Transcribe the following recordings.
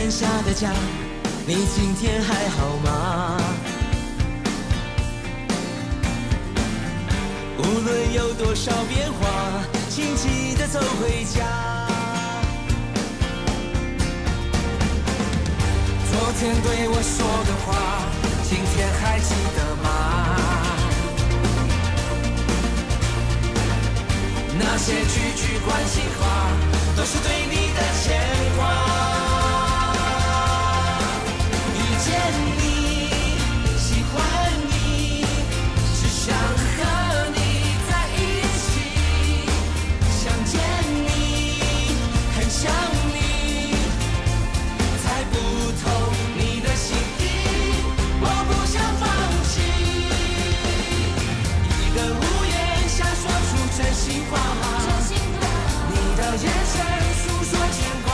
檐下的家，你今天还好吗？无论有多少变化，请记得走回家。昨天对我说的话，今天还记得吗？那些句句关心话，都是对你的牵挂。遇见你，喜欢你，只想和你在一起。想见你，很想你，猜不透你的心意，我不想放弃。一个屋檐下说出真心话，你的眼神诉说牵挂，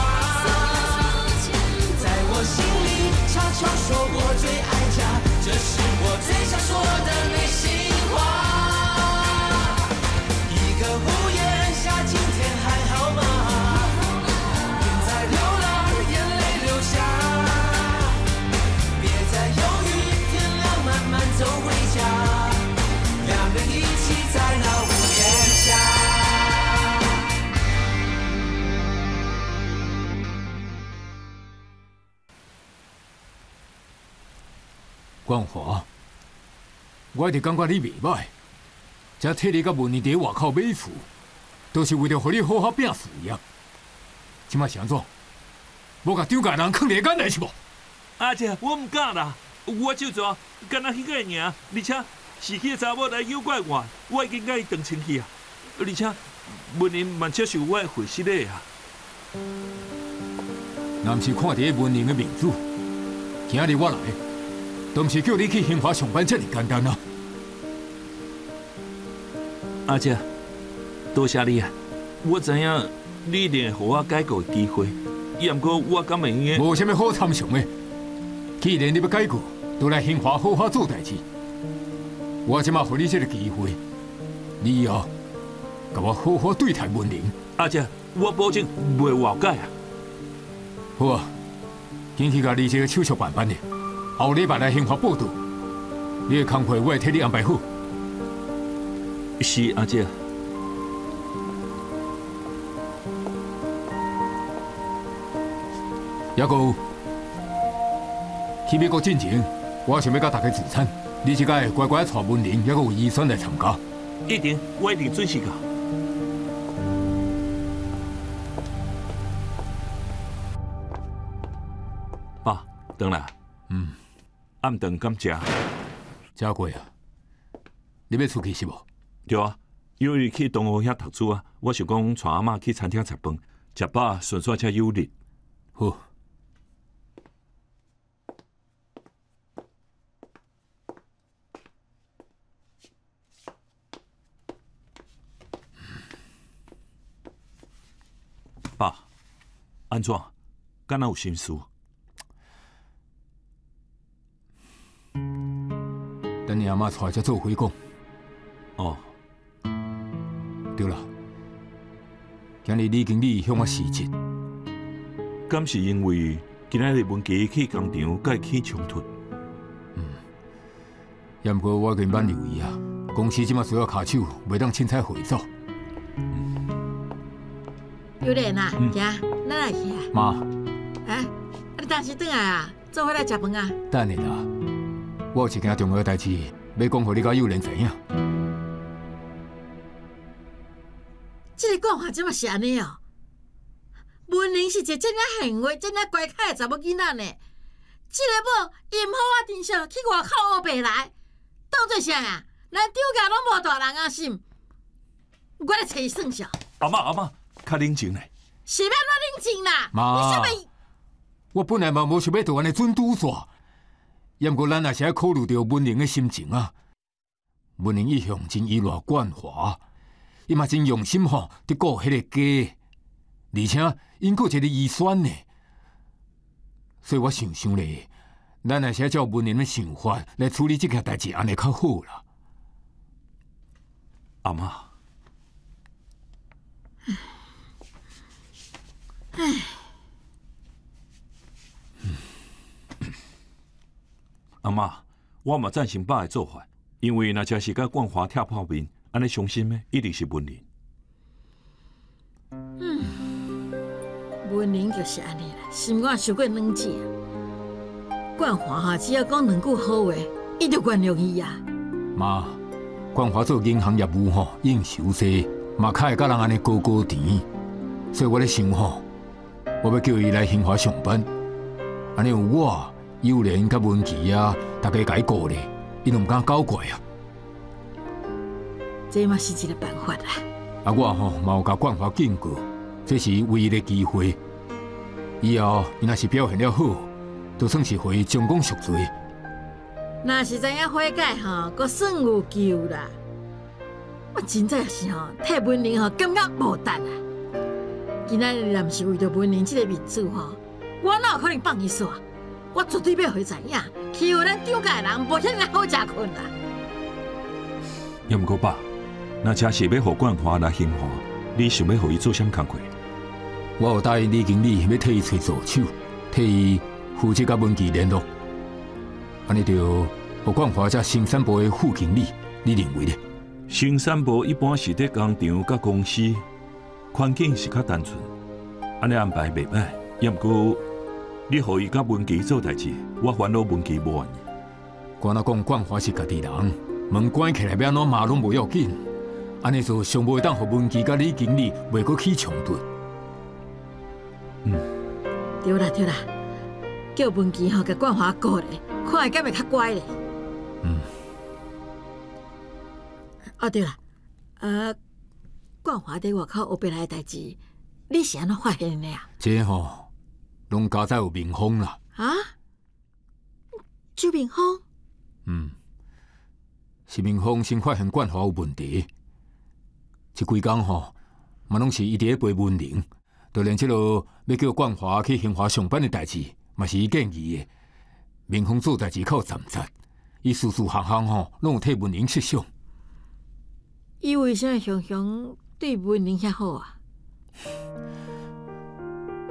在我心里悄悄说我最爱家，这是我最想说的内心话。一个屋檐下，今天还好吗？别再流浪，眼泪流下，别再犹豫，天亮慢慢走回家，两人一起在那屋檐下。冠华，我一直感觉你袂歹，才替你佮文玲伫外口买厝，都是为著予你好好拼事业。这摆是按怎？无共张家人囥伫眼内是无？阿姐，我毋敢啦，我手抓，敢若彼个会赢，而且是彼个查某来诱拐我，我已经共伊断清去啊。而且文玲嘛接受我的回失礼啊。若毋是看伫文玲的面子，今日我来，都毋是叫你去兴华上班遮尔简单啊！阿姐，多谢你啊！我知影你一定会予我改过的机会，也毋过我敢会用无啥物好参详的。既然你欲改过，就来兴华好好做代志。我这马予你这个机会，你以后共我好好对待文玲。阿姐，我保证袂瓦解啊！好啊，紧去共你这个手续办办咧。后礼拜来兴华报到，你的工课我会替你安排好。是阿姐。抑阁有去美国进前，我想欲佮大家聚餐，你这摆乖乖带文玲，抑阁有医生来参加。一定，我一定准时到。爸，转来。嗯。暗顿敢食？食过啊。你欲出去是无？对啊，因为去同学遐读书啊，我想讲带阿嬷去餐厅食饭，食饱顺紲才有力。好。爸，按怎？敢若有心事？等你阿嬷出来才做伙讲。哦，对啦，今日李经理向我辞职，敢是因为今仔日文琪去工厂佮伊起冲突？嗯，也毋过我已经挽留伊啊，公司这马需要跤手，袂当凊彩予伊走。有莲啊，行，咱来去啊。妈。啊，啊你当时转来啊，做伙来食饭啊？等下啦，我有一件重要的代志欲讲予你佮幼莲知影。这个讲法怎么是按呢哦？文玲是一个遮尔贤惠、遮尔乖巧的查某囡仔呢。这个某伊毋好好珍惜，去外口乌白来，当做啥啊？咱张家拢无大人仔心，我来揣伊算数。阿嬷，阿嬷，较冷静咧。是欲按怎冷静啦？妈，你啥物？我本来嘛无想欲做按呢准拄煞，也毋过咱也是爱考虑著文玲的心情啊。文玲一向真依赖冠华，伊嘛真用心吼，伫顾彼个家，而且𪜶阁有一个遗孙呢。所以我想想咧，咱也是爱照文玲的想法来处理这件代志，按呢较好啦。阿嬷。唉，媽，我嘛贊成爸的做法，因為若真是佮冠華拆破面，按呢傷心的一定是文玲。文玲就是按呢啦，心肝傷過軟子。冠華哈，只要講兩句好話，伊就原諒伊啊。媽，冠華做銀行業務吼，應酬濟，嘛較會佮人按呢高高甜，所以我咧想吼，我欲叫伊來興華上班，按呢有我、幼蓮佮文琪啊，大家共伊顧咧，伊就毋敢搞怪啊。這嘛是一個辦法啦。啊，我吼嘛有共冠華警告，這是唯一的機會。以後伊若是表現了好，就算是予伊將功贖罪。若是知影悔改吼，閣算有救啦。我真正是吼替文玲吼感覺無值啊。今仔日若毋是為著文玲這個面子吼，我哪有可能放伊煞？我絕對欲予伊知影，欺負咱張家的人無遐爾好食睏啦。猶毋過爸，若真是欲予冠華來興華，你想欲予伊做啥物工課？我有答應李經理欲替伊揣助手，替伊負責佮文琪聯絡。按呢就予冠華這生產部的副經理，你認為呢？生產部一般是佇工廠佮公司，環境是較單純，按呢安排袂䆀。猶毋過你予伊佮文琪做代誌，我煩惱文琪無願意。敢若講冠華是家己人，門關起來欲按怎罵攏無要緊，按呢做上無會當予文琪佮李經理袂閣起衝突。對啦對啦，叫文琪吼共冠華顧咧，看伊敢會較乖咧。哦對啦，冠華佇外口學白來的代誌，你是按怎發現的啊？這吼攏交代有明風啦。啊？周明峰？嗯，是明風先發現冠華有問題，這幾工吼嘛攏是伊佇咧陪文玲，就連這个欲叫冠華去興華上班的代誌，嘛是伊建議的。明風做代誌較有站節，伊事事項項吼攏有替文玲設想。伊為啥常常對文玲遐好啊？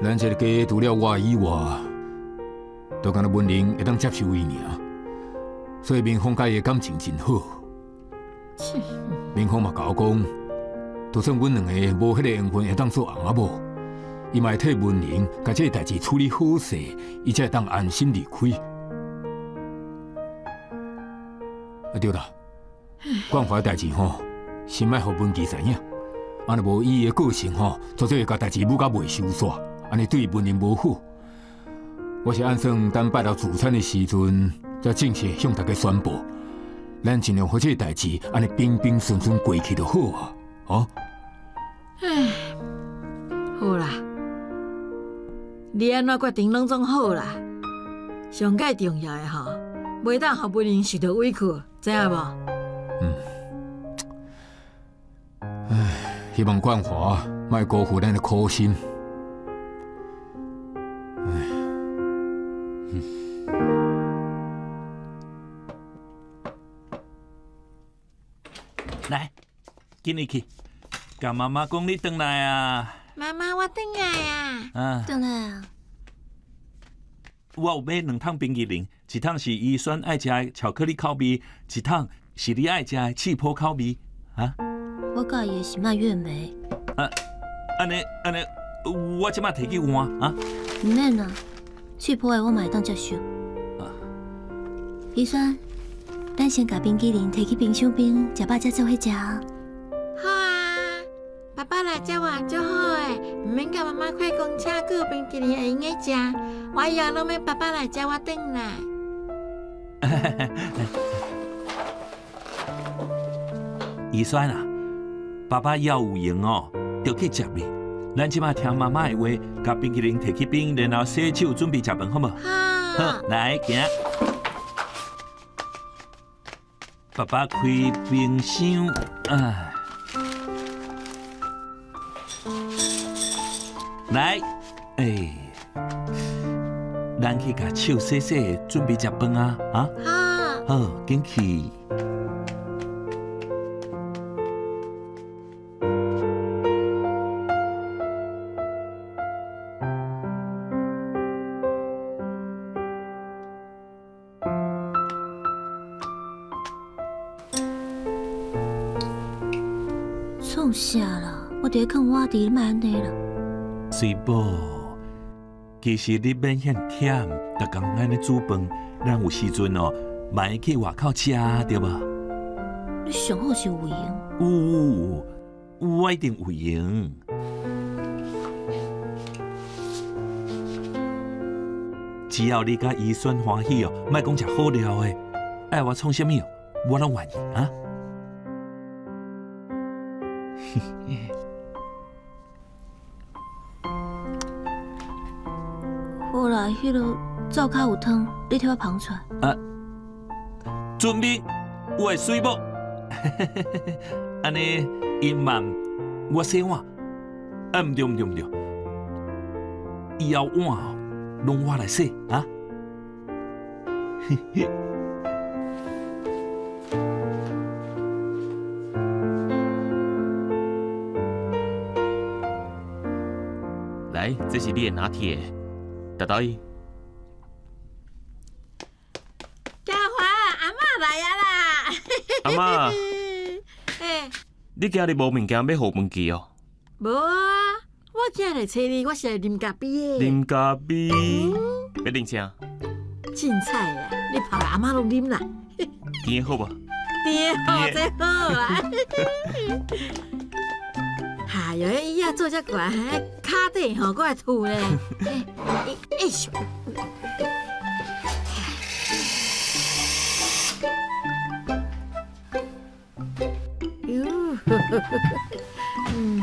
咱這個家除了我以外，就干焦文玲會當接受伊爾，所以明風佮伊的感情真好。明風嘛共我講，就算阮兩個無彼个緣分會當做翁仔某，伊嘛會替文玲共這个代誌處理好勢，伊才會當安心離開。啊對啦，冠華的代誌吼，先莫予文琪知影，啊若無以伊的個性吼，絕對會共代誌舞甲袂收煞，按呢對文玲無好。我是按算等拜六聚餐的時陣，才正式向大家宣布，咱盡量予這個代誌按呢平平順順過去就好啊！哦。唉，好啦，你按怎決定攏總好啦。上蓋重要的吼，袂當予文玲受著委屈，知影無？嗯。唉，希望冠華莫辜負咱的苦心。唉。來，緊入去，共媽媽講你轉來啊。媽媽，我轉來啊。啊。轉來啊。我有買兩桶冰淇淋，一桶是伊選愛食的巧克力口味，一桶是你愛食的刺波口味。啊？我佮意的是蔓越莓。啊，按呢按呢，我這擺提去換啊。毋免啦，刺波的我嘛會當接受。宜萱，咱先共冰淇淋提去冰箱邊，食飽才做伙食。好啊，爸爸來接我足好的，毋免共媽媽開公車，閣有冰淇淋會用得食。我以後攏欲爸爸來接我轉來。宜萱啊，爸爸以後有閒哦，就去接你。咱這擺聽媽媽的話，共冰淇淋提去冰，然後洗手準備食飯，好無？好。好，來行。爸爸開冰箱，啊，來，欸，咱去共手洗洗，準備食飯啊，啊？好。好，緊去。啥啦？我伫咧囥碗池，你莫按呢啦。水某，其实你免遐忝，逐工按呢煮饭，咱有时阵哦，嘛会去外口食，对无？你上好是有闲。有，我一定有闲。只要你佮伊选欢喜哦，莫讲食好料的，爱我创啥物哦，我拢愿意啊。好啦，彼个灶跤有汤，你替我捧出来。啊，遵命，我的水某。按呢，伊慢我洗碗。啊，毋对毋对毋对，以后碗哦，拢我来洗啊。来，这是你的拿铁，豆豆。嘉华，阿嬷来啊啦！阿嬷，欸，你今日无物件欲予文琪哦？无啊，我今日来揣你，我是来啉咖啡的。啉咖啡？欲啉啥？凊彩啊，你泡阿嬷拢啉啦。甜的好无？甜的好，这好啊。哎哟，彼椅仔做遮悬，跤底吼，阁会吐咧。哎哎咻！哟，嗯。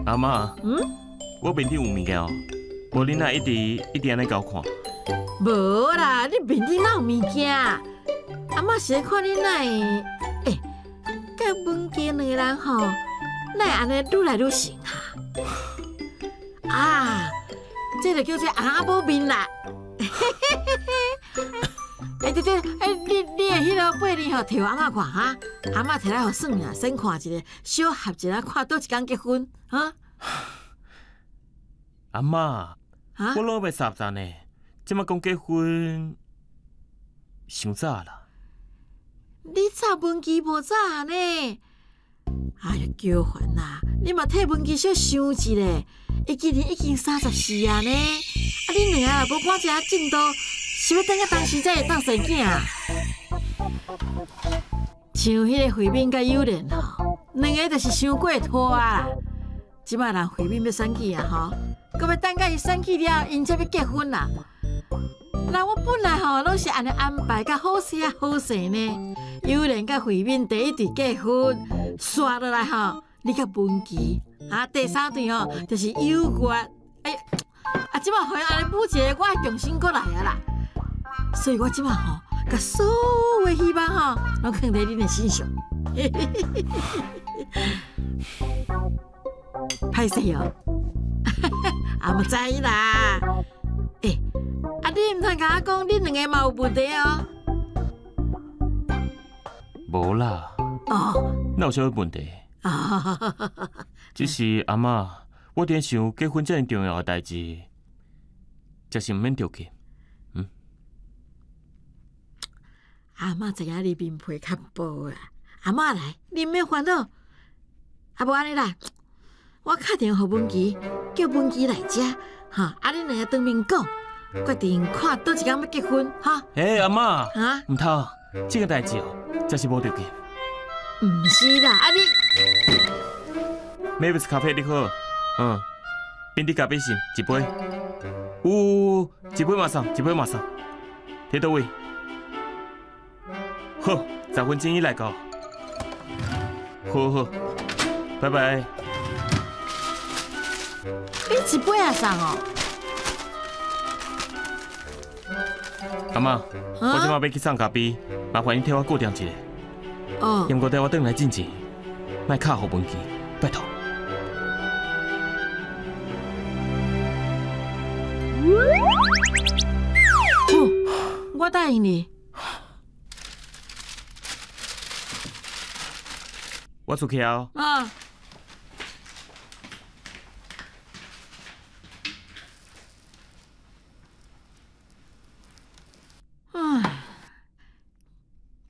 阿嬷，我面顶有物件哦，无你哪一直一直按呢共我看？无啦，你面顶哪有物件？阿嬷是咧看你哪会，欸，佮文琪两个人吼，哪会按呢愈来愈成哈？啊，这就叫做翁仔某面啦。欸，对对，欸，你的彼个八字吼，提予阿嬷看哈，阿嬷提来予算啊，先看一下，小合一下，看佗一工结婚哈。阿嬷，我拢欲30呢，这马讲结婚，伤早啦。你早文琪无早呢？哎哟，娇凡啊，你嘛替文琪小想一下，伊今年已经34啊呢，啊，恁两个若无赶一下进度，是欲等到当时才会当生囝啊？像彼个慧敏佮友莲吼，两个就是伤过拖啊啦。这摆人慧敏欲选举啊吼，阁欲等到伊选举了，𪜶才欲结婚啦。那我本来吼拢是按呢安排较好势啊好势呢。友莲佮慧敏第一对结婚，煞落来吼，你佮文琪啊，第三对吼就是有月。哎，啊，这摆互伊按呢补一个，我会重新阁来啊啦。所以我这摆吼，共所有的希望吼，拢囥伫恁的身上。歹势哦，啊嘛知啦。欸，啊你毋通共我讲，恁两个嘛有问题哦？无啦。哦。哪有啥物问题？只是阿嬷，我伫想结婚遮尔重要的代志，真是毋免著急。嗯。阿嬷知影你面皮较薄啦，阿嬷来，你毋免烦恼。啊，无按呢啦，我敲电话予文琪，叫文琪来遮，哈，啊，恁两个当面讲，决定看佗一工欲结婚，哈。欸，阿嬷，啊，毋通，这个代志哦，真是无著急。毋是啦，啊你。Mavis 咖啡你好，嗯，冰滴咖啡是一杯，有，一杯嘛送，一杯嘛送，佇佗位？好，10分钟以内到。好好，拜拜。你一杯也送哦？阿嬷，我这马欲去送咖啡，麻烦你替我固定一下。哦。毋过伫我转来之前，莫敲予文琪，拜托。好，我答应你。我出去啊。啊。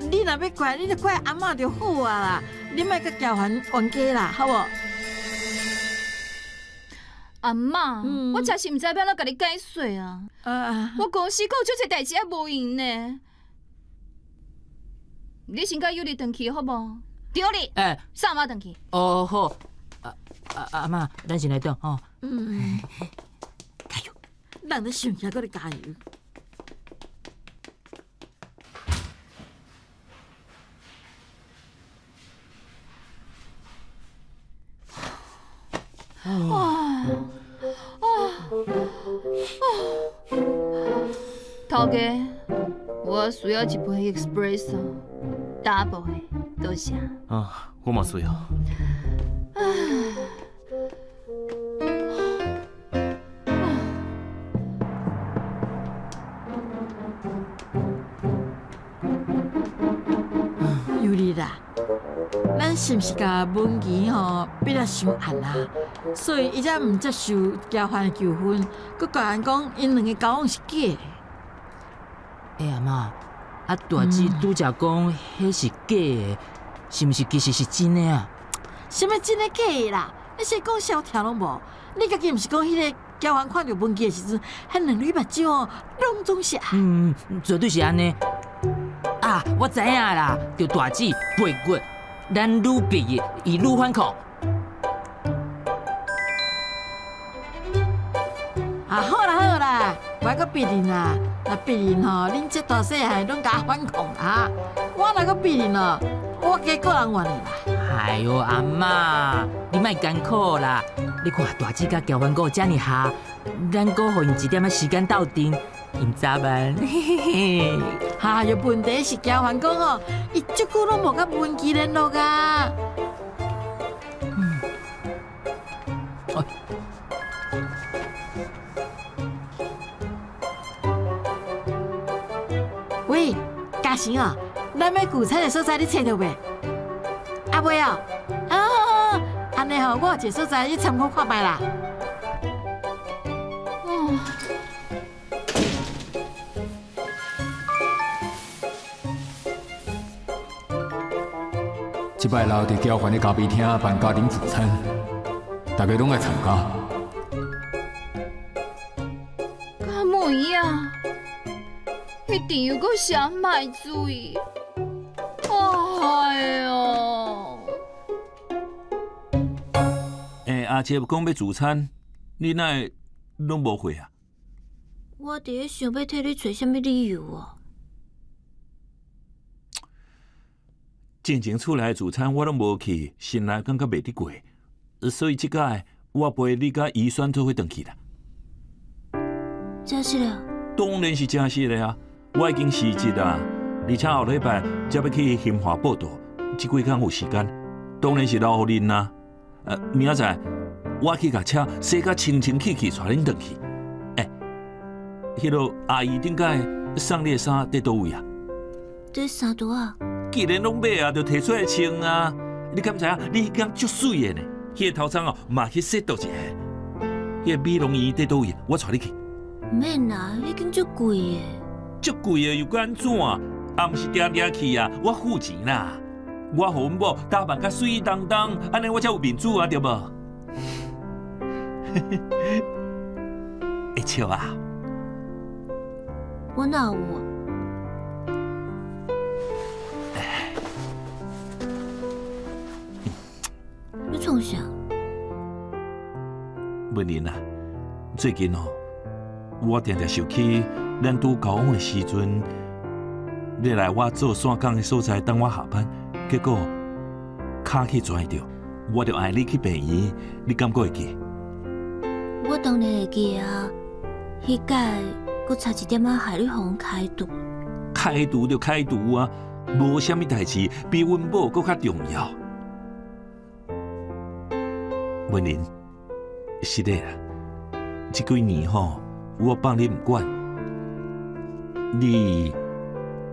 你若欲怪，你就怪阿嬷就好啊啦，你莫佮交还冤家啦，好无？阿嬷，我真是毋知欲按怎共你解释啊！我公司阁有足济代志犹无闲呢。你先佮尤丽转去好无？对哩，送阿嬷转去。哦好，阿嬷，咱先来转吼。嗯，加油！人咧想起来，阁咧加油。哇！头家，我需要一杯 espresso， double 的，多谢。啊，我嘛需要。尤丽啦，咱是毋是共文琪吼逼得伤严啊？所以伊才毋接受交换求婚，阁共人讲𪜶两个交往是假的。欸，阿嬷，啊大姊拄才讲彼是假的，是毋是其实是真的啊？啥物真的假的啦？你是讲啥我听拢无？你家己毋是讲彼个交换看著文琪的时阵，彼两缕目睭哦，拢总是爱。嗯，绝对是按呢。啊，我知影啦，著大姊背骨，咱愈逼伊，伊愈反抗。啊，好啦好啦，我阁逼恁啦，若逼恁吼，恁这大细汉拢共我反抗啊！我若阁逼恁哦，我加个人怨你啦。哎哟，阿嬷，你莫艰苦啦！你看大姊佮乔凡哥遮尔合，咱阁予𪜶一点仔时间斗阵，𪜶早晚。嘿嘿。哈哟，问题是乔凡讲吼，伊足久拢无佮文琪联络啊。喂，嘉诚哦，咱欲聚餐的所在你揣著未？啊未哦，啊，按呢吼，我有一个所在，你参考看觅啦。哦。这摆留伫交换的咖啡厅办家庭聚餐，大家拢爱参加。敢有影？彼阵又阁是阿嬷的主意。哎哟！欸，阿姐讲欲聚餐，你哪会拢无回啊？我伫咧想欲替你揣啥物理由哦。进前厝内聚餐我拢无去，心内感觉袂得过，所以这摆我陪你佮怡萱做伙转去啦。真实的？当然是真实的啊！我已经辞职啊，而且后礼拜才欲去兴华报到，这几工有时间，当然是留予恁啊。明仔载我去共车洗甲清清气气，带恁转去。欸，彼个阿姨顶摆送你的衫伫佗位啊？伫衫橱啊。既然拢买啊，就提出来穿啊！你敢知影？你彼工足媠的呢，彼个头鬃哦，嘛去洗倒一下。彼个美容院伫佗位？我带你去。毋免啦，彼间足贵的。足贵的又阁按怎？啊，毋是定定去啊，我付钱啦。我予阮某打扮甲媠当当，按呢我才有面子啊，对无？会笑啊？我哪有？你创啥？文玲啊，最近哦，我定定想起咱拄交往的时阵，你来我做线工的所在等我下班，结果跤去跩著，我就爱你去病院，你敢阁会记？我当然会记啊，彼摆阁差一点仔害你予人开除。开除就开除啊，无啥物代志比阮某阁较重要。文玲，是的啦，这几年吼，我放你毋管，你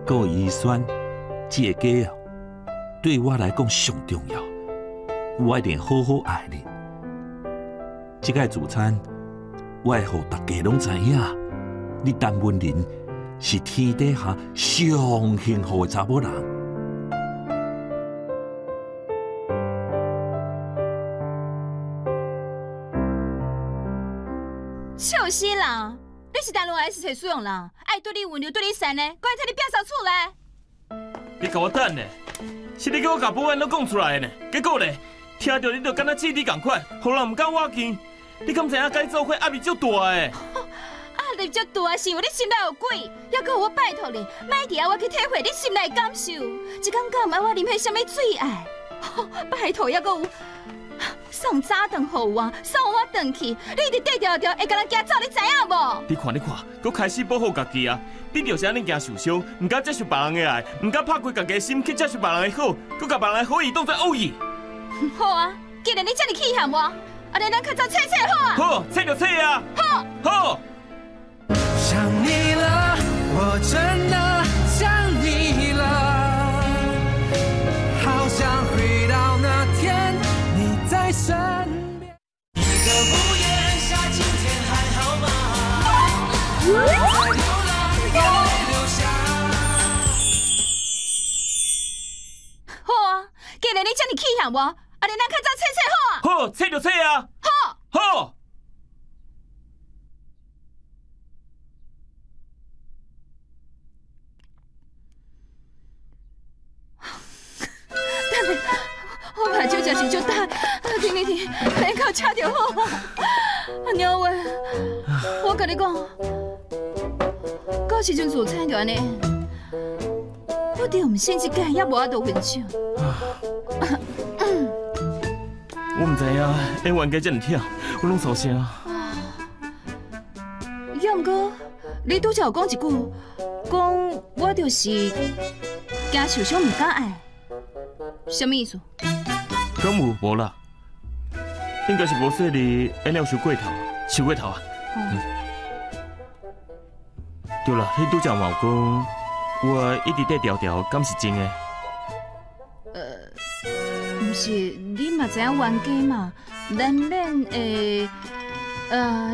阁怡萱这个家哦，对我来讲上重要，我一定好好爱你。这个聚餐，我会予大家拢知影，你陈文玲是天底下上幸福的查某人。死人！你是大陆还是找使用人？爱对你温柔，对你善呢，阁会替你摒扫厝内。你共我等咧，是你叫我共保安拢讲出来的呢。结果咧，听著你就敢若气你仝款，予人毋敢倚近。你敢知影佮你做伙压力足大的？压力足大是因为你心内有鬼，犹阁有我拜托你，莫伫遐我去体会你心内感受。一工敢毋爱我啉彼啥物水爱？拜托，犹阁有送早顿予我，送我转去，你一直缀牢牢，会共人惊走，你知影无？你看，你看，阁开始保护家己啊！你就是按呢惊受伤，毋敢接受别人的爱，毋敢拍开家己的心去接受别人的好，阁共别人的好意当作恶意。好啊，既然你这么气嫌我，按呢咱较早切切好啊！好，切就切啊！好，好。想你了，我真的想你了，好想回到那天你在身边。一个屋檐下，今天还好吗？在流浪，眼泪流下。好啊，既然你这么气嫌我，按呢咱较早切切好啊！好，切就切啊！好，好。等下，我目睭真是足大，停停停，烟口车就好。阿娘喂，我共你讲，到时阵自产就按呢，我就毋信这届也无法度分手。我毋知影，演冤家这么忝，我拢受伤。也毋过，你拄才有讲一句，讲我就是惊受伤，毋敢爱。什么意思？敢有无啦？应该是无细腻，演了伤过头，伤过头啊！嗯。对啦，你拄才嘛有讲，我一直缀牢牢，敢是真的？毋是，你嘛知影冤家嘛，难免会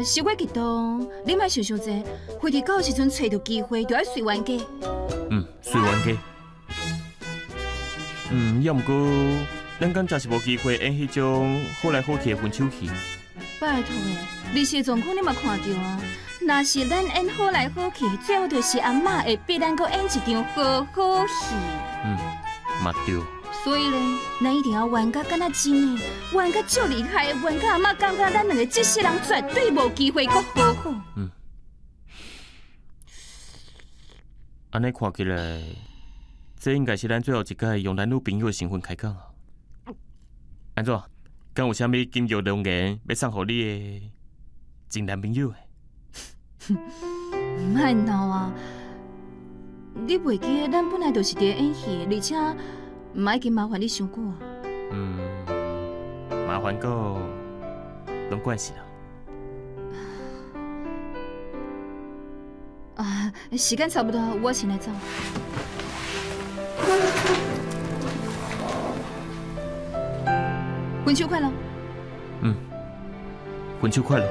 伤过激动。你莫想伤济，非得到时阵揣著机会，就爱随冤家。嗯，随冤家。嗯，也毋过，咱敢真是无机会演彼种好来好去的分手戏。拜托的，历史的状况你嘛看著啊。若是咱演好来好去，最后就是阿嬷会逼咱阁演一场好好戏。嗯，嘛对。所以咧，咱一定要冤甲敢若真的，冤甲足厉害，冤甲阿嬷感觉咱两个这世人绝对无机会阁好好。嗯。按呢看起来，这应该是咱最后一摆用男女朋友的身份开讲啊。按怎？敢有啥物金玉良言欲送予你的前男朋友的？莫闹啊！你袂记得咱本来就是伫演戏，而且毋爱紧麻烦你伤久啊。嗯，麻烦到拢惯势啦。啊，时间差不多，我先来走。分手快乐。嗯，分手快乐。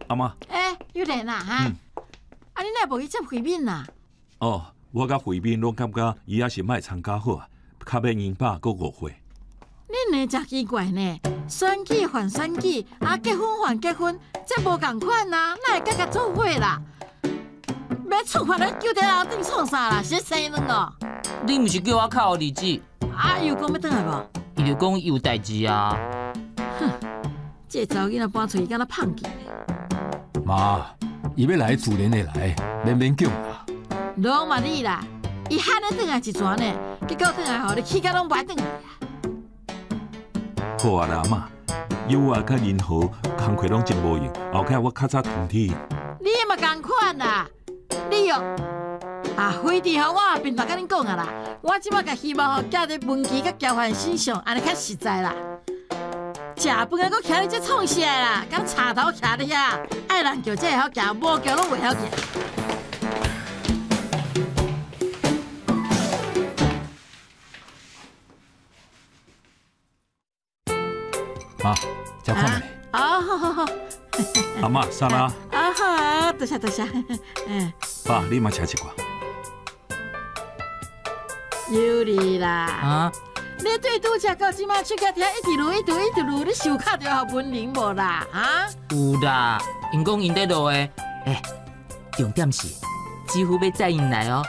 阿妈，欸，玉莲啊，哈，啊，你哪无去接慧敏啊？哦，我佮慧敏拢感觉伊犹是莫参加好啊，较免引发阁误会。恁呢真奇怪呢，选举还选举，啊，结婚还结婚，这无仝款啊，哪会佮佮做伙啦？欲处罚咱救在楼顶创啥啦？是咧生卵哦？你毋是叫我敲予日子？啊，伊有讲欲转来无？伊就讲伊有代志啊。哼，这个查某囡仔搬出去敢若胖去。妈，伊欲来自然会来，免勉强啦。拢嘛你啦，伊喊你转来一旋呢，结果转来吼，你气甲拢无爱转来啊。好啊啦，阿嬷，有我佮银河工课拢真无用，后盖我较早通天。你嘛仝款啦，你哦，啊，非得吼，我也平常佮恁讲啊啦，我这摆共希望吼寄伫文琪佮交换身上，按呢较实在啦。食饭啊，阁徛咧这创啥啦？敢插头徛咧遐，爱人叫才会晓徛，无叫拢袂晓徛。妈，食看覓？哦，好好好。阿嬤，沙拉。啊好，多謝多謝。嗯。爸，你嘛食一寡。有你啦。啊？你對拄食到這馬手腳疼，一直擼，一直一直擼，你受敲著予文玲無啦？啊？有啦，𪜶講𪜶咧落的。欸，重點是，姊夫欲載𪜶來哦。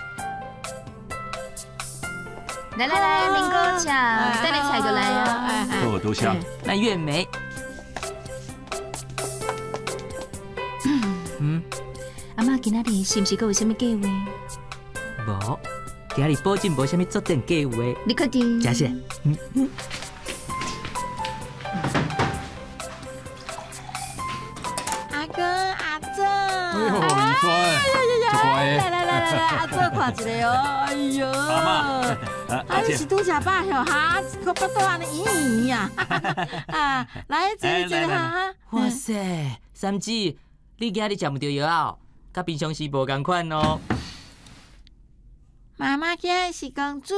來來來，啉果茶，等下菜就來啊。好，多謝。那月梅。嗯。阿嬤今仔日是毋是閣有啥物計劃？無。今日保證無啥物作戰計劃。你確定？真是。阿公阿祖。哎呦，姨孫，這乖。來來來來來，阿祖看一下哦。哎呦。阿嬤。啊，你是拄食飽吼？哈，個腹肚按呢圓圓啊。啊，來坐坐哈。哇塞，三姊，你今日食毋著藥啊？佮平常時無仝款哦。媽媽今日是公主。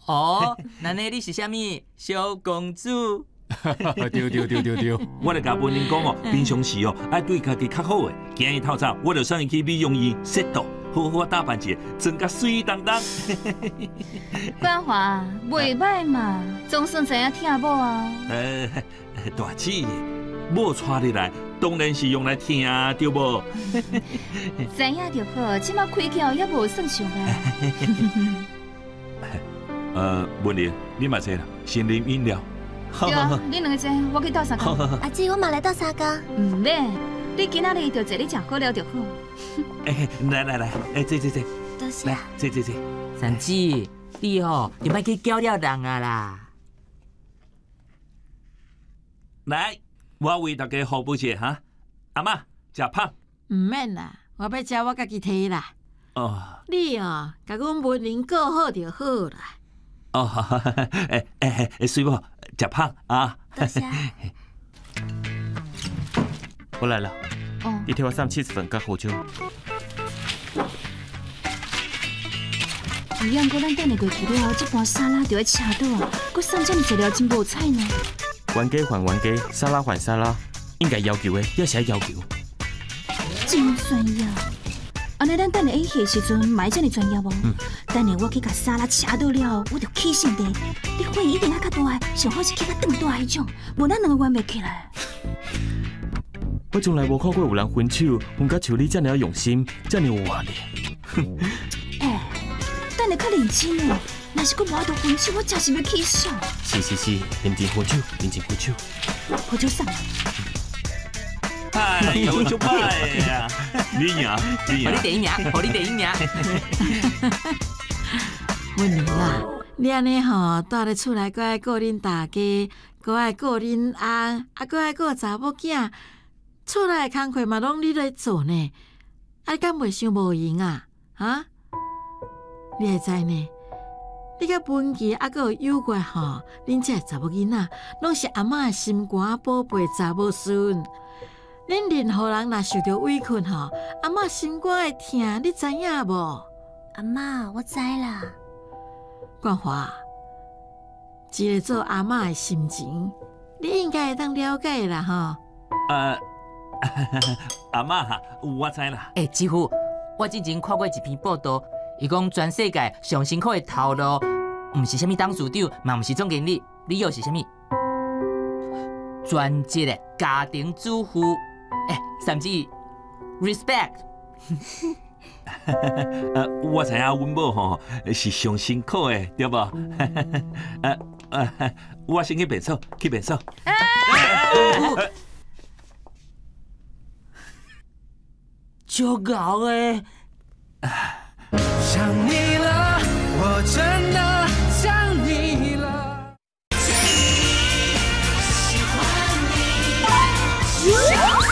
哦，那呢你是啥物？小公主。對對對對對，我就共文玲講哦，平常時哦愛對家己較好的。今日透早我就送伊去美容院洗肚，好好打扮一下，妝甲媠當當。冠華，袂䆀嘛，總算知影疼某啊。大姊，某娶你來，當然是用來疼，對無？知影就好，這馬開竅也無算上歹。文玲，你嘛坐啦，先啉飲料。對啊，你兩個坐，我去鬥相共。阿姊，我嘛來鬥相共。毋免，你今仔日就坐咧食好料就好。欸，來來來，欸，坐坐坐。多謝。來，坐坐坐。三姊，你吼就莫去攪了人啊啦。來，我為大家服務一下哈。阿嬤，食胖。毋免啦，我欲食我家己提啦。哦。你哦，共阮文玲顧好就好啦。哦，欸欸欸，水某，食胖啊。多謝。我來了。哦。你替我送70份佮胡椒。伊毋過咱等下過去了後，這盤沙拉就愛車倒啊，閣送這麼濟料，真無彩呢。冤家還冤家，沙拉還沙拉，應該要求的也是愛要求。真專業，按呢咱等下演戲的時陣，嘛愛這麼專業無？等下我去共沙拉車倒了後，我就起性地，你火一定愛較大，上好是起較轉大彼種，無咱兩個冤袂起來。我從來無看過有人分手分甲像你這麼用心，這麼有活力。欸，等下較認真的，若是閣無法度分手，我真是欲起痟。是是是，認真分手，認真分手。分手送。哎呦，足歹啊！你贏，你贏，予你第一名，予你第一名。文玲啊，你按呢吼，蹛咧厝內，閣愛顧恁大家，閣愛顧恁翁，啊，閣愛顧查某囝，厝內的工課嘛攏你咧做呢，啊，你敢袂傷無閒啊？哈？你會知呢？你佮文琪啊，閣有友月吼，恁這个查某囡仔，攏是阿嬤的心肝寶貝查某孫。恁任何人若受著委屈吼，阿嬤心肝會疼，你知影無？阿嬤，我知啦。冠華，一个做阿嬤的心情，你應該會當了解啦吼。阿嬤，我知啦。欸，姊夫，我之前看過一篇報道，伊講全世界上辛苦的頭路，毋是啥物董事長，嘛毋是總經理，理由是啥物？專職的家庭主婦。欸，甚至 respect。我知影阮某吼是上辛苦的，對無？我先去便所，去便所。足𠢕的。想你了，我真的想你了。喜歡你，想和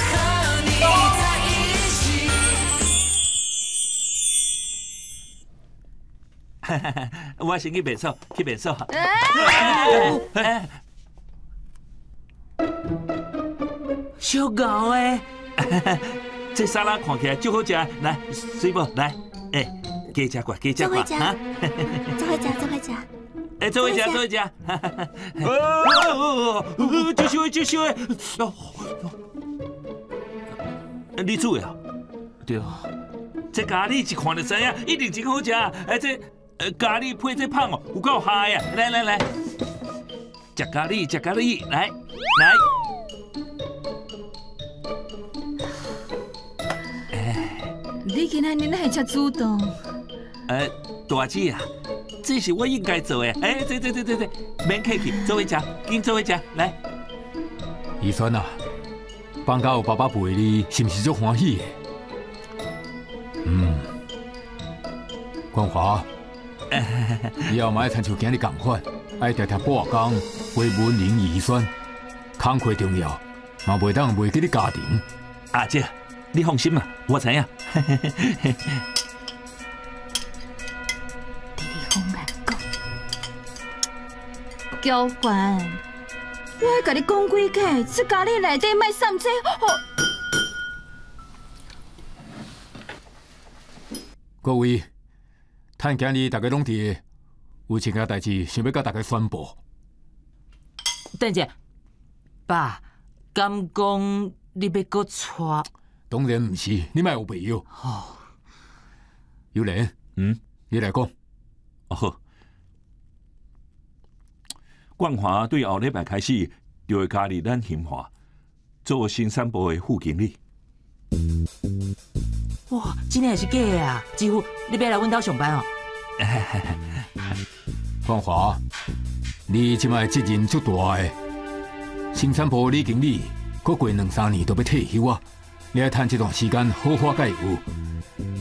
你在一起。我先去便所，去便所。足𠢕的。這沙拉看起來足好食，來，水某來，欸，加食寡，加食寡，哈，做伙食，做伙食。欸，哎，做伙食，做伙食。哦，这烧的，这烧的。你煮的啊？对。这咖喱一看就知影，一定真好食。哎，这咖喱配这芳哦，有够嗨啊！来来来，食咖喱，食咖喱，来来。你今仔日哪会遮主动？大姐啊，这是我应该做的。哎，这这这这这，免客气，做伙食，紧做伙食，来。宜萱啊，放假有爸爸陪你，是毋是足欢喜的？嗯，冠华，以后嘛爱亲像今日仝款，爱定定半工陪文玲、宜萱，工课重要，嘛袂当袂记你家庭。阿姐，你放心啦，我知影。娇环，我爱共你讲几摆，这咖喱内底莫送这。各位，趁今日大家拢伫，有一件代志想欲佮大家宣布。等者，爸，敢讲你欲阁娶？当然毋是，你莫有白药。哦，尤莲，你来讲。哦好。冠华对后礼拜开始就会加入咱兴华做生产部的副经理。哇，真的还是假的啊？姊夫，你欲来阮兜上班哦？冠华，你这摆责任足大的，生产部李经理，阁过两三年就欲退休啊！你爱趁这段时间好好佮伊学，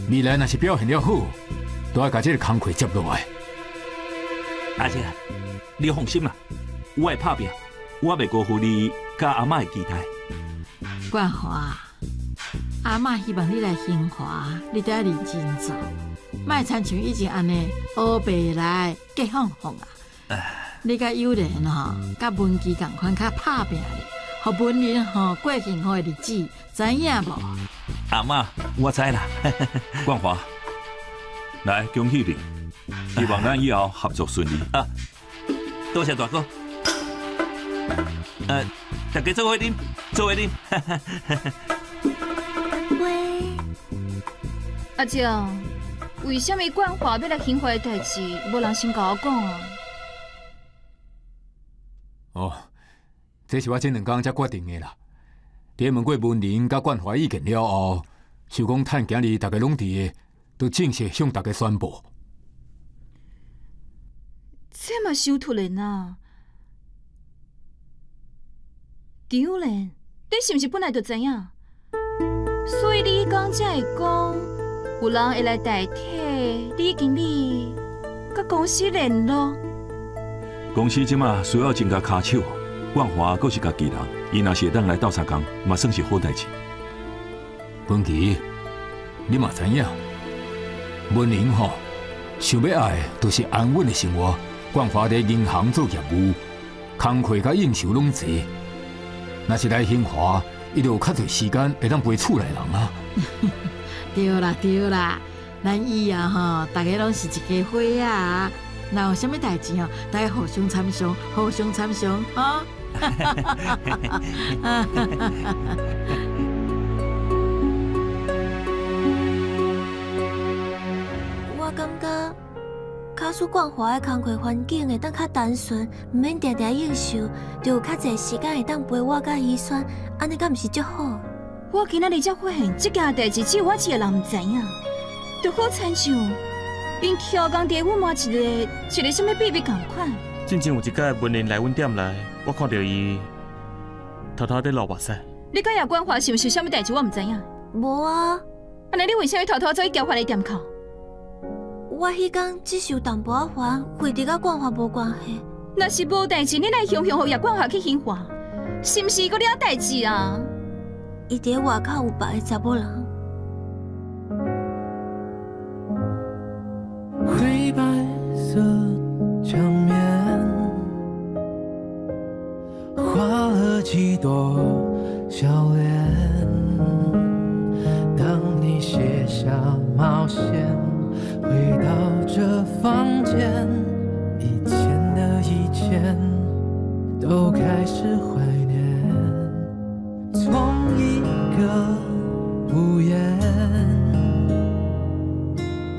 未来若是表现了好，都爱共这个工课接落来。阿姐，你放心啦，我会拍拼，我袂辜负你佮阿嬷的期待。冠华，阿嬷希望你来兴华，你得爱认真做，莫亲像以前按呢乌白来假放放啊！你佮友莲吼，佮文琪仝款较拍拼咧，予文玲吼过幸福的日子，知影无？阿嬷，我知啦。冠华，来恭喜你，希望咱以后合作顺利。啊，多谢大哥。大家做伙啉，做伙啉。干杯！阿姐，为啥物冠华欲来兴华的代志，无人先共我讲啊？哦，这是我这两工才决定的啦。伫问过文玲佮冠华意见了后，想讲趁今日大家拢伫，就正式向大家宣布。这嘛伤突然啊！张莲，你是毋是本来就知影？所以你讲才会讲，有人会来代替李经理佮公司联络。公司这马需要增加跤手，冠华阁是家己人，伊若是会当来斗相共，嘛算是好代志。文琪，你嘛知影，文玲吼想欲爱，就是安稳的生活。冠华伫银行做业务，工课佮应酬拢济。若是来兴华，伊就有较济时间会当陪厝内人啊。对啦对啦，咱以后吼，大家拢是一家伙仔，若有啥物代志吼，大家互相参详，互相参详，吼。我感觉，假使冠华的工课环境会当较单纯，毋免定定应酬，就有较济时间会当陪我佮宜萱，按呢敢毋是足好？我今仔日才发现，这件代志只有我一个人毋知影，就好亲像𪜶翘工伫阮瞒一个一个啥物秘密仝款。进前有一摆文玲来阮店内，我看著伊偷偷伫流目屎。你佮叶冠华是毋是有啥物代志？我毋知影。无啊。按呢，你为啥物偷偷走去交换的店口？我彼工只是有淡薄仔烦，费伫佮冠华无关系。若是无代志，你哪会雄雄予叶冠华去兴华？是毋是阁了代志啊？伊伫外口有别个查某人。灰白色墙面，画了几朵笑脸。当你卸下冒险，回到这房间，以前的都開始懷念，同一個屋檐，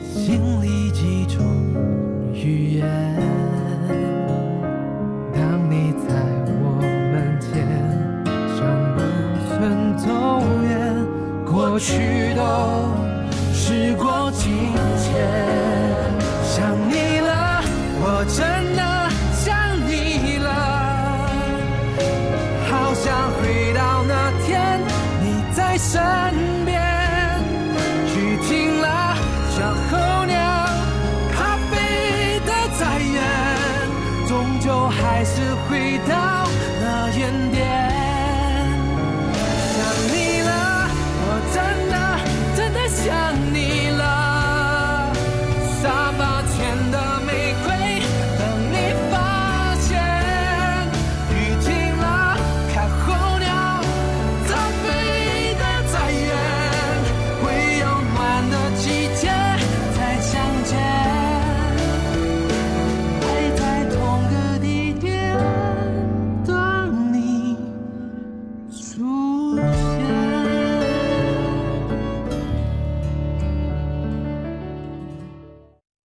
心裡幾種語言。當你在我門前，像不曾走遠，過去都時過境遷。想你了，我真的想你了，好想回到那天你在身邊，雨停了，像候鳥咖啡的再遠，終究還是回到那原點。